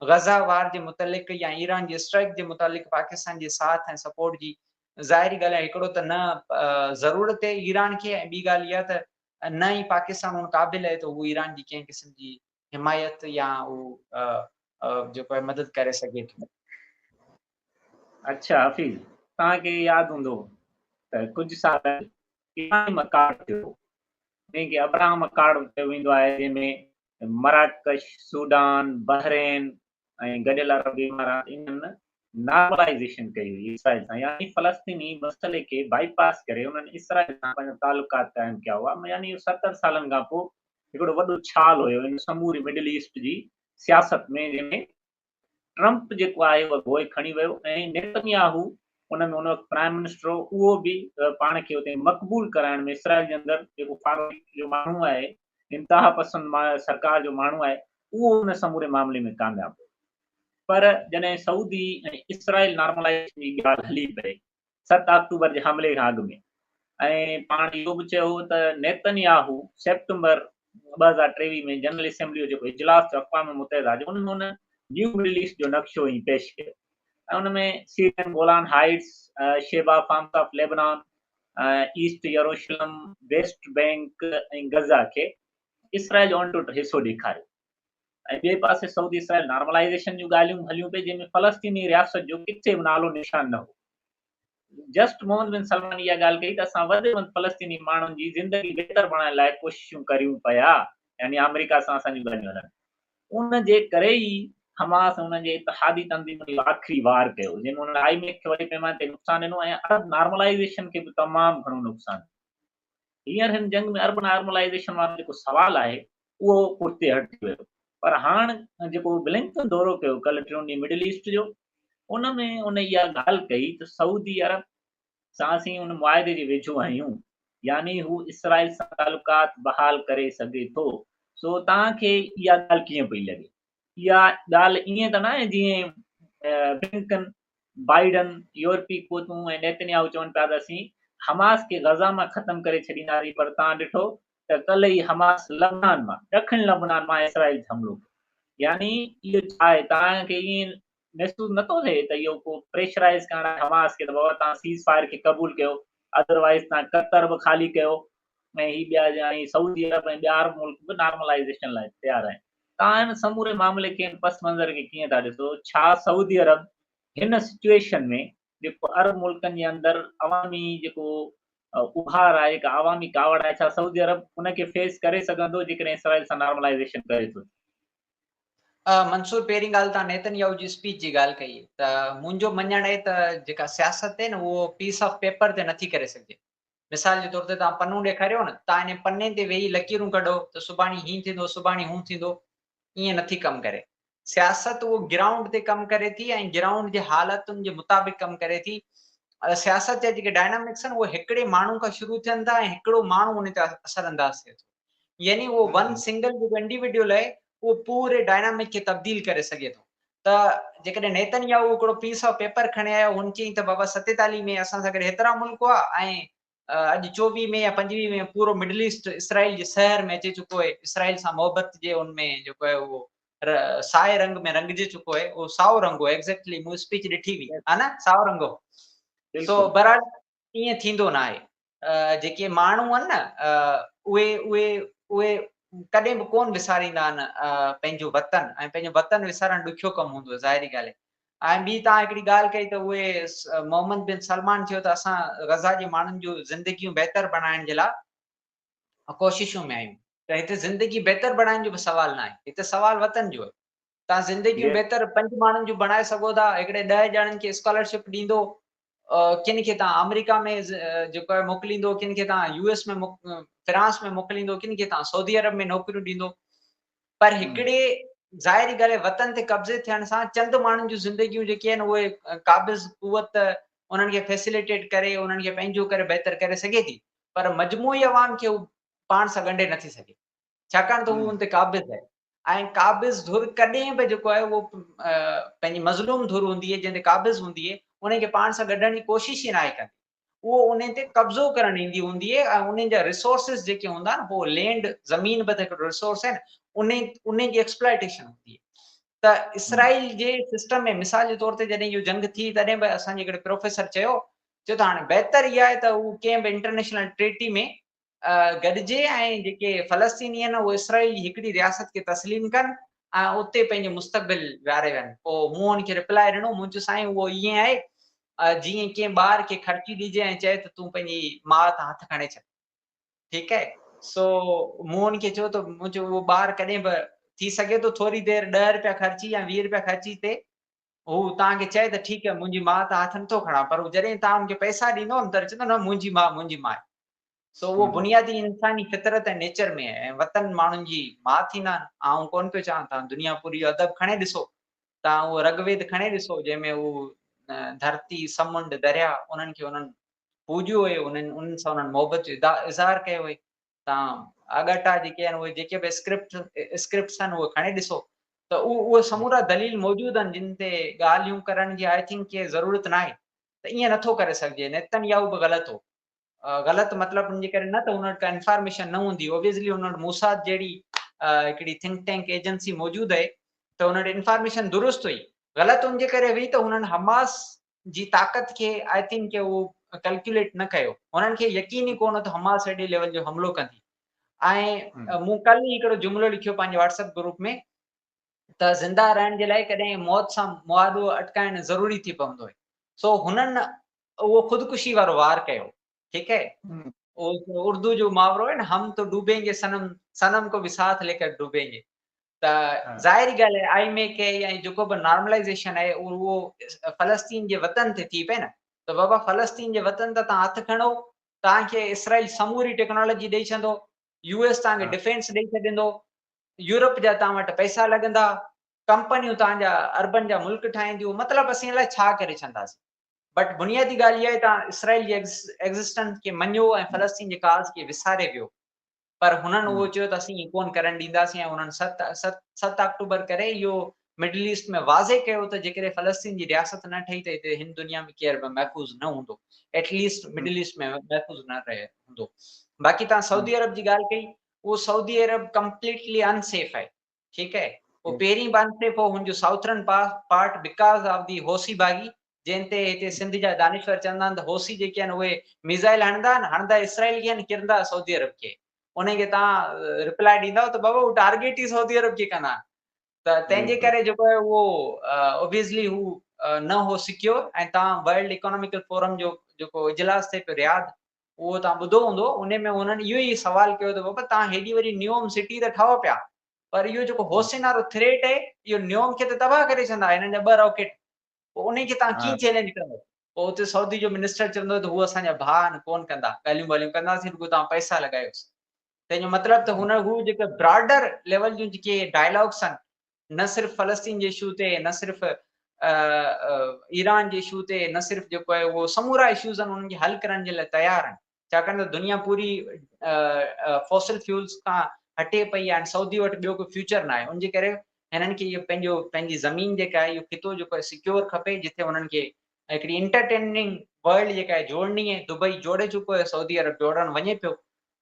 B: غزه وار جي متعلق يا ايران جي اسٽرائڪ جي متعلق پاڪستان جي ساٿ ۽ سپورٽ جي ظاهري ڳالهه آهي هڪڙو ته نه ضرورت آهي ايران کي ۽ ٻي ڳالهه اها ته نه ئي پاڪستان ان قابل آهي ته هو ايران جي ڪنهن قسم جي حمايت يا هو جيڪو آهي مدد ڪري سگهي ٿو.
A: اڇا حفيظ توهان کي ياد هوندو ته ڪجهه سال اڳ ابراهيم اڪارڊ ٿيو هو جنهن کي ابراهم اڪارڊ چيو ويندو آهي جنهن ۾ مراڪش، سوڊان، بحرين ۽ گڏيل عرب امارات انهن نارملائيزيشن ڪئي هئي اسرائيل سان يعني فلسطيني مسئلي کي بائي پاس ڪري انهن اسرائيل سان پنهنجا تعلقات قائم ڪيا هئا يعني اهو 70 سالن کان پوء هڪڙو وڏو ڇال هيو ان سموري مڊل ايسٽ جي سياست ۾ جنهن ۾ ٽرمپ جيڪو آهي اهو گوء کڻي ويو ۽ نيتنياهو ان ۾ ان وقت پرائم منسٽر هو اهو به پاڻ کي اتي مقبول ڪرائڻ ۾ اسرائيل جي اندر جيڪو فار جو ماڻهو آهي انتها پسند سرڪار جو ماڻهو آهي اهو ان سموري معاملي ۾ ڪامياب ويو پر جڏهن سعودي ۽ اسرائيل نارملائيزيشن جي ڳالهه هلي پئي 7 آڪٽوبر جي حملي کان اڳ ۾ ۽ پاڻ اهو به چيو هو ته نيتن ياهو سيپٽمبر 2023 ۾ جنرل اسيمبلي جو جيڪو اجلاس ٿيو اقوام متحده جو ان ۾ هن نيو مڊل ايسٽ جو نقشو ائين پيش ڪيو ۽ ان ۾ Syrian Golan Heights, Shebaa Farms of Lebanon, East Jerusalem, West Bank ۽ Gaza کي اسرائيل جو اڻٽٽ حصو ڏيکاريو. ۽ ٻئي پاسي سعودي اسرائيل نارملائيزيشن جون ڳالهيون به هليون پئي جنهن ۾ فلسطيني رياست جو ڪٿي به نالو نشان نه هو. جسٽ محمد بن سلمان اها ڳالهه ڪئي ته اسان وڌ ۾ وڌ فلسطيني ماڻهن جي زندگي بهتر بڻائڻ لاء ڪوششون ڪريون پيا يعني آمريڪا سان اسان جون ڳالهيون هلن. ان جي ڪري ئي حماس ۽ انهن جي اتحادي تنظيمن اهو آخري وار ڪيو جنهن ۾ انهن I M F کي وڏي پيماني تي نقصان ڏنو ۽ عرب نارملائيزيشن کي به تمام گهڻو نقصان ڏنو. هينئر هن جنگ ۾ عرب نارملائيزيشن وارو جيڪو سوال آهي اهو پٺتي هٽجي ويو پر هاڻ جيڪو بلنڪن دورو ڪيو ڪلهه ٽيون ڏينهن مڊل ايسٽ جو ان ۾ ان اها ڳالهه ڪئي ته سعودي عرب سان اسين ان معاهدي جي ويجهو آهيون يعني هو اسرائيل سان تعلقات بحال ڪري سگهي ٿو سو توهان کي اها ڳالهه ڪيئن پئي لڳي؟ اها ڳالهه ائين ته ناهي جيئن بلنڪن بائيڊن، يورپي قوتون ۽ نيتنياهو چون پيا ته اسين حماس کي غزه مان ختم ڪري ڇڏينداسين پر توهان ڏٺو ته ڪلهه ئي حماس لبنان مان، ڏکڻ لبنان مان اسرائيل تي حملو ڪيو. يعني اهو ڇا آهي؟ توهان کي ائين محسوس نٿو ٿئي ته اهو ڪو پريشرائيز ڪرڻ آهي حماس کي ته بابا توهان سيز فائر کي قبول ڪيو اڌروائيز توهان قطر به خالي ڪيو ۽ هي ٻيا ۽ سعودي عرب ۽ ٻيا عرب ملڪ به نارملائيزيشن لاء تيار آهن. توهان هن سموري معاملي کي هن پس منظر کي ڪيئن ٿا ڏسو؟ ڇا سعودي عرب هن سچوئيشن ۾ جيڪو عرب ملڪن جي اندر عوامي جيڪو اڀار آهي جيڪا عوامي ڪاوڙ آهي ڇا سعودي عرب ان کي فيس ڪري سگهندو جيڪڏهن اسرائيل سان نارملائيزيشن ڪري ٿو؟
B: منصور پهرين ڳالهه تان نيتن ياهو جي اسپيچ جي ڳالهه ڪئي ته منهنجو مڃڻ آهي ته جيڪا سياست آهي نه اهو پيس آف پيپر تي نٿي ڪري سگهجي مثال جي طور تي توهان پنو ڏيکاريو نه توهان ان پني تي ويهي لڪيرون ڪڍو ته سڀاڻي هين ٿيندو سڀاڻي هون ٿيندو ائين نٿي ڪم ڪري سياست اهو گرائونڊ تي ڪم ڪري ٿي ۽ گرائونڊ جي حالتن جي مطابق ڪم ڪري ٿي سياست جا جيڪي ڊائنامڪس آهن اهي هڪڙي ماڻهو کان شروع ٿين ٿا ۽ هڪڙو ماڻهو ان تي اثر انداز ٿئي ٿو يعني اهو ون سنگل جيڪو انڊيوڊيول آهي اهو پوري ڊائنامڪ کي تبديل ڪري سگهي ٿو ته جيڪڏهن نيتن ياهو هڪڙو پيس آف پيپر کڻي آيو هن چيائين ته بابا 47 ۾ اسان سان گڏ هيترا ملڪ هئا ۽ اڄ 24 ۾ يا 25 ۾ پورو مڊل ايسٽ اسرائيل جي سحر ۾ اچي چڪو آهي اسرائيل سان محبت جي ان ۾ جيڪو آهي اهو سائي رنگ ۾ رنگجي چڪو آهي اهو سائو رنگ هو ايگزيڪٽلي مون اسپيچ ڏٺي هئي ها نه سائو رنگ هو سو بهرحال ائين ٿيندو نه آهي جيڪي ماڻهو آهن نه اهي اهي اهي ڪڏهن به ڪون وساريندا آهن پنهنجو وطن ۽ پنهنجو وطن وسارڻ ڏکيو ڪم هوندو آهي ظاهري ڳالهه آهي ۽ ٻي تان هڪڙي ڳالهه ڪئي ته اهي محمد بن سلمان چيو ته اسان غزه جي ماڻهن جون زندگيون بهتر بڻائڻ جي لاء ڪوششون ۾ آهيون ته هتي زندگي بهتر بڻائڻ جو به سوال نه آهي هتي سوال وطن جو آهي تان زندگيون بهتر پنج ماڻهن جون بڻائي سگهو ٿا هڪڙي 10 ڄڻن کي اسڪالرشپ ڏيندو ڪن کي توهان آمريڪا ۾ جيڪو آهي موڪليندو، ڪن کي توهان يو ايس ۾ فرانس ۾ موڪليندو، ڪن کي توهان سعودي عرب ۾ نوڪريون ڏيندو. پر هڪڙي ظاهري ڳالهه آهي وطن تي قبضي ٿيڻ سان چند ماڻهن جون زندگيون جيڪي آهن اهي قابض قوت انهن کي فيسليٽيٽ ڪري انهن کي پنهنجو ڪري بهتر ڪري سگهي ٿي، پر مجموعي عوام کي هو پاڻ سان ڳنڍي نٿي سگهي، ڇاڪاڻ ته هو ان تي قابض آهي. ۽ قابض ڌر ڪڏهن به جيڪو آهي اهو پنهنجي مظلوم ڌر هوندي آهي جنهن تي قابض هوندي آهي ان کي پاڻ سان ڳنڍڻ جي ڪوشش ئي ناهي ڪندي، اهو انهن تي قبضو ڪرڻ ايندي هوندي آهي ۽ انهن جا ريسورسز جيڪي هوندا آهن، هو لينڊ زمين به ته هڪڙو ريسورس آهي نه، ان جي ايڪسپلائٽيشن هوندي آهي. ته اسرائيل جي سسٽم ۾ مثال جي طور تي جڏهن اهو جنگ ٿي تڏهن به اسان جي هڪڙي پروفيسر چيو ته هاڻي بهتر اها آهي ته هو ڪنهن به انٽرنيشنل ٽريٽي ۾ گڏجي ۽ جيڪي فلسطيني آهن اهي اسرائيل جي هڪڙي رياست کي تسليم ڪن ۽ اتي پنهنجو مستقبل ويهاري وڃن. پوء مون ان کي رپلائي ڏنو، مون چيو سائين اهو ائين آهي جيئن ڪنهن ٻار کي خرچي ڏجي ۽ چئي ته تون پنهنجي ماء تان هٿ کڻي ڇڏ. ٺيڪ آهي. سو مون ان کي چيو ته مون چيو اهو ٻار ڪڏهن به ٿي سگهي ٿو ٿوري دير 10 رپيا خرچي يا 20 رپيا خرچي تي هو توهان کي چئي ته ٺيڪ آهي منهنجي ماء تان هٿ نٿو کڻان، پر هو جڏهن توهان ان کي پئسا ڏيندو نه ته چوندو نه منهنجي ماء منهنجي ماء آهي. سو اهو بنيادي انساني فطرت ۽ نيچر ۾ آهي ۽ وطن ماڻهن جي ماء ٿيندا آهن. آئون ڪونه پيو چوان توهان دنيا پوري جو ادب کڻي ڏسو، توهان اهو رگ ويد کڻي ڏسو جنهن ۾ هو ڌرتي، سمنڊ، درياء انهن کي انهن پوڄيو هيو، انهن سان انهن محبت جو اظهار ڪيو هيو. توهان آڳاٽا جيڪي آهن اهي جيڪي به اسڪرپٽس آهن اهي کڻي ڏسو ته اهي سمورا دليل موجود آهن جن تي ڳالهيون ڪرڻ جي I think ڪي ضرورت ناهي ته ائين نٿو ڪري سگهجي. نيتن ياهو به غلط هو، غلط مطلب ان جي ڪري نه ته هن وٽ ڪا انفارميشن نه هوندي، اوبويسلي هن وٽ موساد جهڙي هڪڙي ٿنڪ ٽينڪ ايجنسي موجود آهي ته هن وٽ انفارميشن درست هئي. غلط ان جي ڪري هئي ته هنن حماس جي طاقت کي I think ڪي اهو ڪلڪيوليٽ نه ڪيو، هنن کي يقين ئي ڪونه ته حماس ايڏي ليول جو حملو ڪندي. ۽ مون ڪل ئي هڪڙو جملو لکيو پنهنجي واٽس اپ گروپ ۾ ته زنده رهڻ جي لاء ڪڏهن موت سان مهاڏو اٽڪائڻ ضروري ٿي پوندو آهي. سو هنن اهو خودڪشي وارو وار ڪيو، ٺيڪ هي، اهو اردو جو محاورو آهي نه، هم تو ڊوبين گي صنم، صنم کو به ساٿ لي ڪر ڊوبين گي. ته ظاهري ڳالهه آهي آئي ايم اي ڪي يا جيڪو به نارملائيزيشن آهي اهو فلسطين جي وطن تي ٿي پئي نه، ته بابا فلسطين جي وطن تان تان هٿ کڻو، تان کي اسرائيل سموري ٽيڪنالاجي ڏئي ڇڏندو، يو ايس تان کي ڊفينس ڏئي ڇڏيندو، يورپ جا تان وٽ پئسا لڳندا، ڪمپنيون تان جا اربن جا ملڪ ٺاهينديون، مطلب اسين الائي ڇا ڪري ڇڏنداسين. بٽ بنيادي ڳالهه اها آهي تان اسرائيل جي ايگزسٽنس کي مڃيو ۽ فلسطين جي ڪاز کي وساري ويو. پر هنن اهو چيو ته اسين ائين ڪونه ڪرڻ ڏينداسين ۽ انهن 7 آڪٽوبر ڪري اهو مڊل ايسٽ ۾ واضح ڪيو ته جيڪڏهن فلسطين جي رياست نه ٺهي ته هتي هن دنيا ۾ ڪير به محفوظ نه هوندو، ايٽ ليسٽ مڊل ايسٽ ۾ محفوظ نه رهي هوندو. باقي توهان سعودي عرب جي ڳالهه ڪئي، اهو سعودي عرب ڪمپليٽلي ان سيف آهي، ٺيڪ آهي، اهو پهرين به ان سيف هو، هن جو southern part because of the Houthi باغي، جنهن تي هتي سنڌ جا دانشور چوندا آهن ته حوثي جيڪي آهن اهي ميزائل هڻندا آهن، هڻندا اسرائيل کي آهن، ڪرندا سعودي عرب کي. انهن کي توهان رپلائي ڏيندؤ ته بابا هو ٽارگيٽ ئي سعودي عرب کي ڪندا آهن. ته تنهن جي ڪري جيڪو آهي اهو اوبويسلي هو نه هو سڪيور. ۽ توهان ورلڊ اڪاناميڪل فورم جو جيڪو اجلاس ٿئي پيو رياض، اهو توهان ٻڌو هوندو، ان ۾ انهن اهو ئي سوال ڪيو ته بابا توهان هيڏي وڏي نيوم سٽي ته ٺاهو پيا، پر اهو جيڪو حوثين وارو ٿريٽ آهي اهو نيوم کي ته تباهه ڪري ڇڏندا هنن جا 2 راڪيٽ، پوء انهي کي توهان ڪيئن چئلينج ڪندو؟ پوء اتي سعودي جو منسٽر چوندو ته هو اسان جا ڀاء آهن، ڪونه ڪندا، ڳالهيون ٻالهيون ڪنداسين، رڳو توهان پئسا لڳايوس. تنهن جو مطلب ته هن هو جيڪي براڊر ليول جون جيڪي ڊائلاگس آهن، نه صرف فلسطين جي اشو تي، نه صرف ايران جي اشو تي، نه صرف جيڪو آهي اهو سمورا اشوز آهن انهن کي حل ڪرڻ جي لاء تيار آهن، ڇاڪاڻ ته دنيا پوري فوسل فيولز کان هٽي پئي آهي ۽ سعودي وٽ ٻيو ڪو فيوچر ناهي، ان جي ڪري هنن کي اهو پنهنجي زمين جيڪا آهي اهو خطو جيڪو آهي سيڪيور کپي، جتي هنن کي هڪڙي انٽرٽيننگ ورلڊ جيڪا آهي جوڙڻي آهي. دبئي جوڙي چڪو آهي، سعودي عرب جوڙڻ وڃي پيو.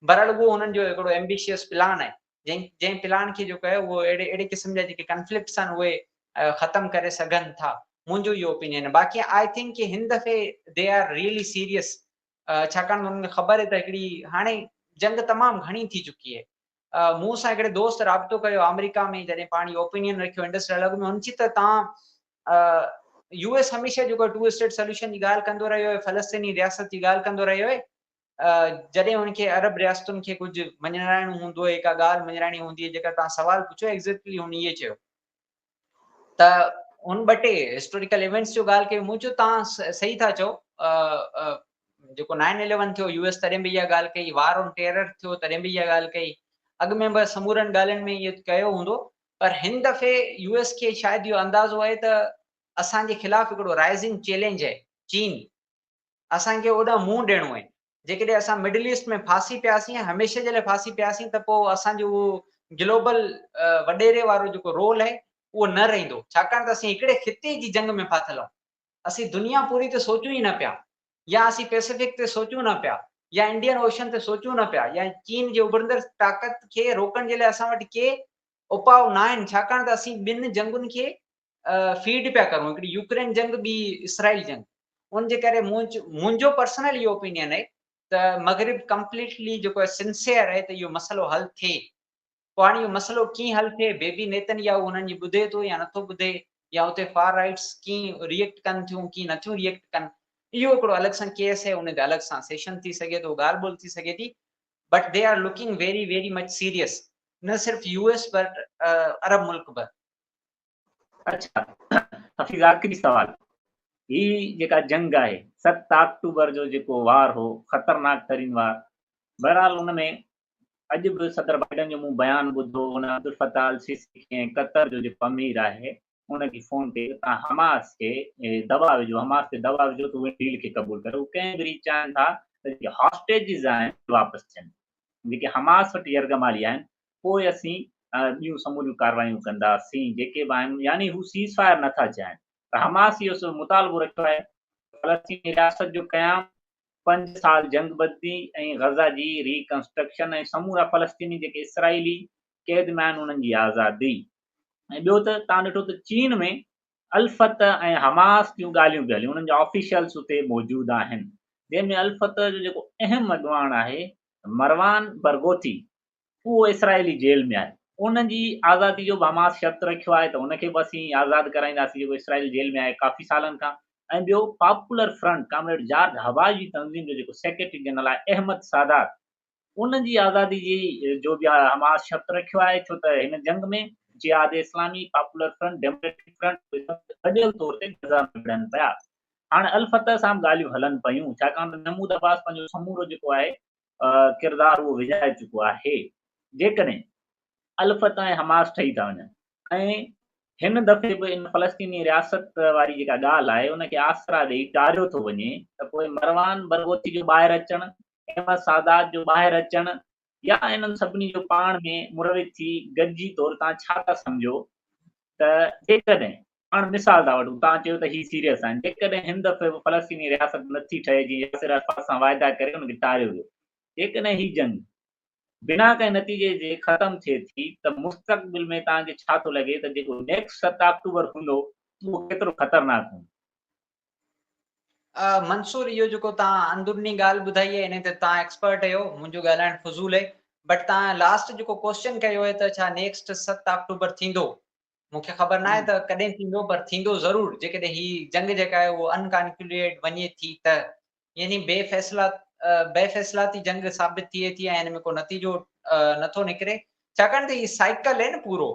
B: بهرحال اهو هنن جو هڪڙو ايمبيشيس پلان آهي، جنهن پلان کي جيڪو آهي اهو اهڙي قسم جا جيڪي ڪنفلڪٽس آهن اهي ختم ڪري سگهن ٿا، منهنجو اهو اوپينين آهي. باقي I think ڪي هن دفعي they are really serious, ڇاڪاڻ ته انهن کي خبر آهي ته هڪڙي هاڻي جنگ تمام گهڻي ٿي چڪي آهي. مون سان هڪڙي دوست رابطو ڪيو آمريڪا ۾ جڏهن پاڻ اهو اوپينين رکيو انڊس ڊائلاگ ۾، هن چي ته تان يو ايس هميشه جيڪو ٽو اسٽيٽ سوليوشن جي ڳالهه ڪندو رهيو آهي، فلسطيني رياست جي ڳالهه ڪندو رهيو آهي، جڏهن هن کي عرب رياستن کي ڪجهه مڃرائڻو هوندو آهي، ڪا ڳالهه مڃرائڻي هوندي آهي، جيڪا تان سوال پڇيو ايگزيڪٽلي هن ائين چيو ته هن ٻه ٽي هسٽوريڪل ايونٽس جو ڳالهه ڪئي. مون چيو تان صحيح ٿا چئو، جيڪو نائن اليون ٿيو يو ايس تڏهن به اها ڳالهه ڪئي، وار آن ٽيرر ٿيو تڏهن به اها ڳالهه ڪئي، اڳ ۾ به سمورن ڳالهين ۾ اهو ڪيو هوندو، پر هن دفعي يو ايس کي شايد اهو اندازو آهي ته اسان جي خلاف هڪڙو رائزنگ چئلينج آهي چين، اسان کي اوڏانهن منهن ڏيڻو آهي. جيڪڏهن اسان مڊل ايسٽ ۾ ڦاسي پياسين ۽ هميشه جي لاء ڦاسي پياسين ته پوء اسان جو اهو گلوبل وڏيري وارو جيڪو رول آهي اهو نه رهندو، ڇاڪاڻ ته اسين هڪڙي خطي جي جنگ ۾ ڦاٿل آهيون. اسين دنيا پوري تي سوچون ئي نه پيا، يا اسين پيسفڪ تي سوچون نه پيا، يا انڊين اوشن تي سوچون نه پيا، يا چين جي اڀرندڙ طاقت کي روڪڻ جي لاء اسان وٽ ڪي اپاء نه آهن، ڇاڪاڻ ته اسين ٻن جنگن کي فيڊ پيا ڪرون، هڪڙي يوڪرين جنگ ٻي اسرائيل جنگ. ان جي ڪري منهنجو پرسنل اهو اوپينين آهي ته مغرب ڪمپليٽلي جيڪو آهي سنسيئر آهي ته اهو مسئلو حل ٿئي. پوء هاڻي اهو مسئلو ڪيئن حل ٿئي، بيبي نيتن ياهو انهن جي ٻڌي ٿو يا نٿو ٻڌي، يا اتي فار رائٽس ڪيئن ريئيڪٽ ڪن ٿيون ڪيئن نٿيون ريئيڪٽ ڪن، اهو هڪڙو الڳ سان ڪيس آهي، ان تي الڳ سان سيشن ٿي سگهي ٿو، ڳالهه ٻولهه ٿي سگهي ٿي، but they are looking very very much serious, نه صرف يو ايس پر عرب ملڪ به.
A: اڇا حفيظ آخري سوال، هي جيڪا جنگ آهي 7 آڪٽوبر جو جيڪو وار هو خطرناڪ ترين وار، بهرحال ان ۾ اڄ به صدر بائيڊن جو مون بيان ٻڌو، ان عبدالفتاح السيسي کي ۽ قطر جو جيڪو امير آهي ان کي فون ڪئي ته توهان حماس کي دٻاء وجهو، حماس تي دٻاء وجهو ته اهي ڊيل کي قبول ڪري، هو ڪنهن به ريت چاهين ٿا ته جيڪي هاسٽيجز آهن واپس ٿين، جيڪي حماس وٽ يرغمالي آهن، پوء اسين ٻيون سموريون ڪارروايون ڪنداسين جيڪي به آهن، يعني هو سيز فائر نه ٿا چاهين ته حماس اهو مطالبو رکيو آهي ته فلسطيني رياست جو قيام، 5 سال جنگ بندي ۽ غزه جي ري ڪنسٽرڪشن ۽ سمورا فلسطيني جيڪي اسرائيلي قيد ۾ آهن انهن جي آزادي. ۽ ٻيو ته توهان ڏٺو ته چين ۾ الفتح ۽ حماس جون ڳالهيون به هليون، انهن جا آفيشلز اتي موجود آهن، جنهن ۾ الفتح جو جيڪو اهم اڳواڻ آهي مروان برغوثي اهو اسرائيلي جيل ۾ آهي، ان جي آزادي جو به حماس شرط رکيو آهي ته ان کي به اسين آزاد ڪرائينداسين جيڪو اسرائيلي جيل ۾ آهي ڪافي سالن کان. ۽ ٻيو پاپولر فرنٽ ڪامريڊ جارج حباش جي تنظيم جو جيڪو سيڪريٽري جنرل آهي احمد سادات ان جي آزادي جي جو به حماس شرط رکيو آهي، ڇو ته هن جنگ ۾ جهاد اسلامي، پاپولر فرنٽ، ڊيموڪريٽڪ فرنٽ اهي سڀ گڏيل طور تي غزه ۾ وڙهن پيا. هاڻ الفتح سان به ڳالهيون هلن پيون، ڇاڪاڻ ته محمود عباس پنهنجو سمورو جيڪو آهي ڪردار اهو وڃائي چڪو آهي. جيڪڏهن الفتح ۽ حماس ٺهي ٿا وڃن ۽ هن دفعي به ان فلسطيني رياست واري جيڪا ڳالهه آهي ان کي آسرا ڏئي ٽاريو ٿو وڃي ته پوء مروان برغوثي جو ٻاهر اچڻ، احمد سادات جو ٻاهر اچڻ يا انهن سڀني جو پاڻ ۾ مروج ٿي گڏجي طور تان ڇا ٿا سمجهو ته جيڪڏهن هاڻ مثال ٿا وٺون، توهان چيو ته هي سيريس آهن، جيڪڏهن هن دفعي به فلسطيني رياست نه ٿي ٺهي جيئن ياسر عرفات سان واعدا ڪري ان کي ٽاريو ويو، جيڪڏهن هي جنگ بنا ڪنهن نتيجي جي ختم ٿئي ٿي ته مستقبل ۾ توهان کي ڇا ٿو لڳي ته جيڪو نيڪسٽ 7 آڪٽوبر هوندو اهو ڪيترو خطرناڪ هوندو؟
B: منصور اهو جيڪو توهان اندروني ڳالهه ٻڌائي آهي انهي تي توهان ايڪسپرٽ آهيو، منهنجو ڳالهائڻ فضول آهي، بٽ توهان لاسٽ جيڪو ڪوسچن ڪيو آهي ته ڇا نيڪسٽ 7 آڪٽوبر ٿيندو؟ مون کي خبر ناهي ته ڪڏهن ٿيندو پر ٿيندو ضرور، جيڪڏهن هي جنگ جيڪا آهي اهو انڪانڪليڊ وڃي ٿي ته، يعني بي فيصلا بي فيصلاتي جنگ ثابت ٿئي ٿي ۽ هن ۾ ڪو نتيجو نٿو نڪري، ڇاڪاڻ ته هي سائيڪل آهي نه پورو،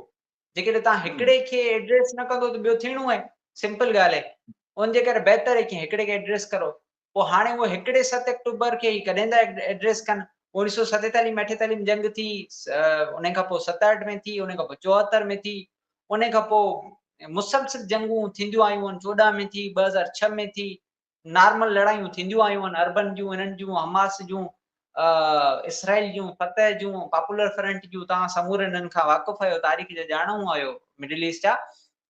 B: جيڪڏهن توهان هڪڙي کي ايڊريس نه ڪندو ته ٻيو ٿيڻو آهي، سمپل ڳالهه آهي، ان جي ڪري بهتر آهي ڪي هڪڙي کي ايڊريس ڪرو، پوء هاڻي اهي هڪڙي 7 آڪٽوبر کي هي ڪڏهن ٿا ايڊريس ڪن؟ 1947 ۾ 48 ۾ جنگ ٿي، ان کان پوء 67 ۾ ٿي، ان کان پوء 74 ۾ ٿي، ان کان پوء مسلسل جنگون ٿينديون آيون آهن، 14 ۾ ٿي، 2006 ۾ ٿي، نارمل لڙايون ٿينديون آيون آهن، عربن جون، هنن جون، حماس جون، اسرائيل جون، فتح جون، پاپولر فرنٽ جون، توهان سمورن انهن کان واقف آهيو، تاريخ جا ڄاڻو آهيو مڊل ايسٽ جا،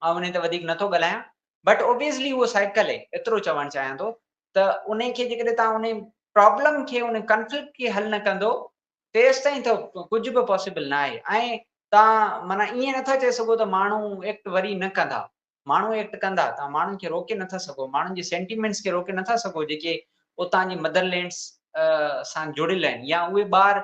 B: آئون انهي تي وڌيڪ نٿو ڳالهايان. بٽ اوبويسلي اهو سائيڪل آهي، ايترو چوڻ چاهيان ٿو ته انهي کي جيڪڏهن توهان انهي پرابلم کي انهي ڪنفلڪٽ کي حل نه ڪندو تيستائين ته ڪجهه به پاسيبل نه آهي ۽ توهان معنيٰ ائين نٿا چئي سگهو ته ماڻهو ايڪٽ وري نه ڪندا، ماڻهو ايڪٽ ڪندا، توهان ماڻهن کي روڪي نٿا سگهو، ماڻهن جي سينٽيمينٽس کي روڪي نٿا سگهو جيڪي اتان جي مدر لينڊس سان جڙيل آهن يا اهي ٻار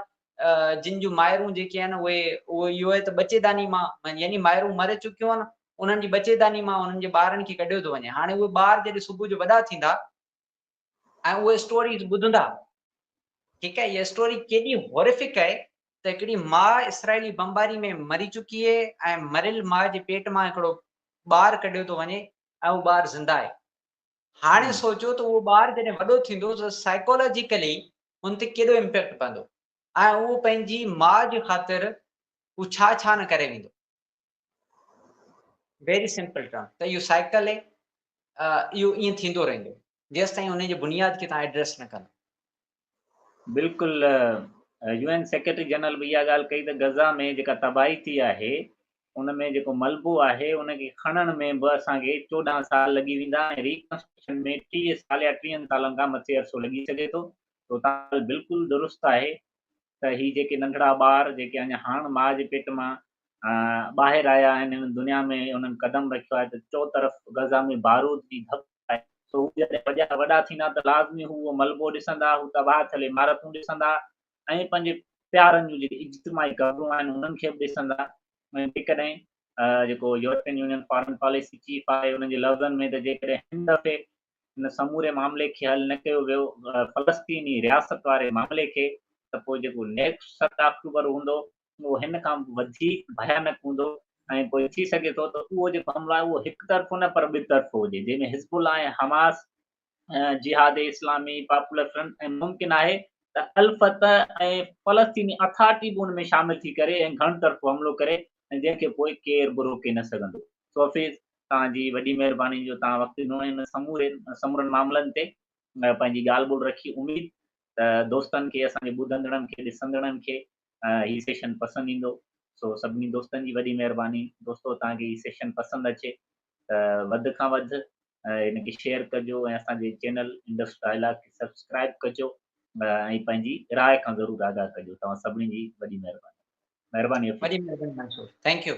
B: جن جون مائرون جيڪي آهن اهي اهو آهي ته ٻچيداني مان يعني مائرون مري چڪيون آهن انهن جي ٻچيداني مان انهن جي ٻارن کي ڪڍيو ٿو وڃي. هاڻي اهي ٻار جڏهن صبح جو وڏا ٿيندا ۽ اهي اسٽوريز ٻڌندا، ٺيڪ آهي، اها اسٽوري ڪيڏي هوريفڪ آهي ته هڪڙي ماء اسرائيلي بمباري ۾ مري چڪي آهي ۽ مريل ماء جي پيٽ مان هڪڙو ٻار ڪڍيو ٿو وڃي ۽ اهو ٻار زنده آهي. هاڻي سوچو ته اهو ٻار جڏهن وڏو ٿيندو ته سائيڪالاجيڪلي ان تي ڪيڏو امپيڪٽ پوندو ۽ اهو پنهنجي ماء جي خاطر هو ڇا ڇا نه ڪري ويندو. ويري سمپل ٽرم ته اهو سائيڪل اهي، اهو ائين ٿيندو رهندو جيستائين ان جي بنياد کي توهان ايڊريس نه ڪندو.
A: بلڪل يو اين سيڪريٽري جنرل به اها ڳالهه ڪئي ته غزه ۾ جيڪا تباهي ٿي آهي ان ۾ جيڪو ملبو آهي ان کي کڻڻ ۾ به اسان کي 14 سال لڳي ويندا ۽ ريڪنسٽرڪشن ۾ 30 سال يا 30 سالن کان مٿي عرصو لڳي سگهي ٿو. تو ڳالهه بلڪل درست آهي ته هي جيڪي ننڍڙا ٻار جيڪي اڃا هاڻ ماء جي پيٽ مان ٻاهر آيا آهن هن دنيا ۾ انهن قدم رکيو آهي ته چوطرف غزه ۾ بارود جي ڌپ آهي سو هو جڏهن وڏا وڏا ٿيندا ته لازمي هو اهو ملبو ڏسندا، هو تباهه ٿيل عمارتون ڏسندا ۽ پنهنجي پيارن جون جيڪي اجتماعي قبرون آهن انهن کي به ڏسندا ۽ جيڪڏهن جيڪو European union foreign policy chief آهي انهن جي لفظن ۾ ته جيڪڏهن هن دفعي هن سموري معاملي کي حل نه ڪيو ويو فلسطيني رياست واري معاملي کي ته پوء جيڪو نيڪسٽ 7 آڪٽوبر هوندو اهو هن کان به وڌيڪ ڀيانڪ هوندو ۽ پوء ٿي سگهي ٿو ته اهو جيڪو حملو آهي اهو هڪ طرفو نه پر ٻه طرفو هجي جنهن ۾ حزب الله ۽ حماس، جهاد اسلامي، پاپولر فرنٽ ۽ ممڪن آهي ته الفتح ۽ فلسطيني اٿارٽي به ان ۾ شامل ٿي ڪري ۽ گهڻ طرفو حملو ڪري ۽ جنهن کي پوء ڪير به روڪي نه سگهندو. سو حفيظ توهان جي وڏي مهرباني جو توهان وقت ڏنو ۽ ان سموري سمورن معاملن تي پنهنجي ڳالهه ٻولهه رکي. اميد ته دوستن کي اسان جي ٻڌندڙن کي ڏسندڙن کي هي سيشن پسند ايندو. سو سڀني دوستن جي وڏي مهرباني. دوستو توهان کي هي سيشن پسند اچي ته وڌ کان وڌ هن کي شيئر ڪجو ۽ اسان جي چينل انڊس ڊائلاگ کي سبسڪرائب ڪجو ۽ پنهنجي راء کان ضرور آگاهه ڪجو. توهان سڀني جي وڏي مهرباني. مهرباني.
B: وڏي مهرباني منصور. Thank you.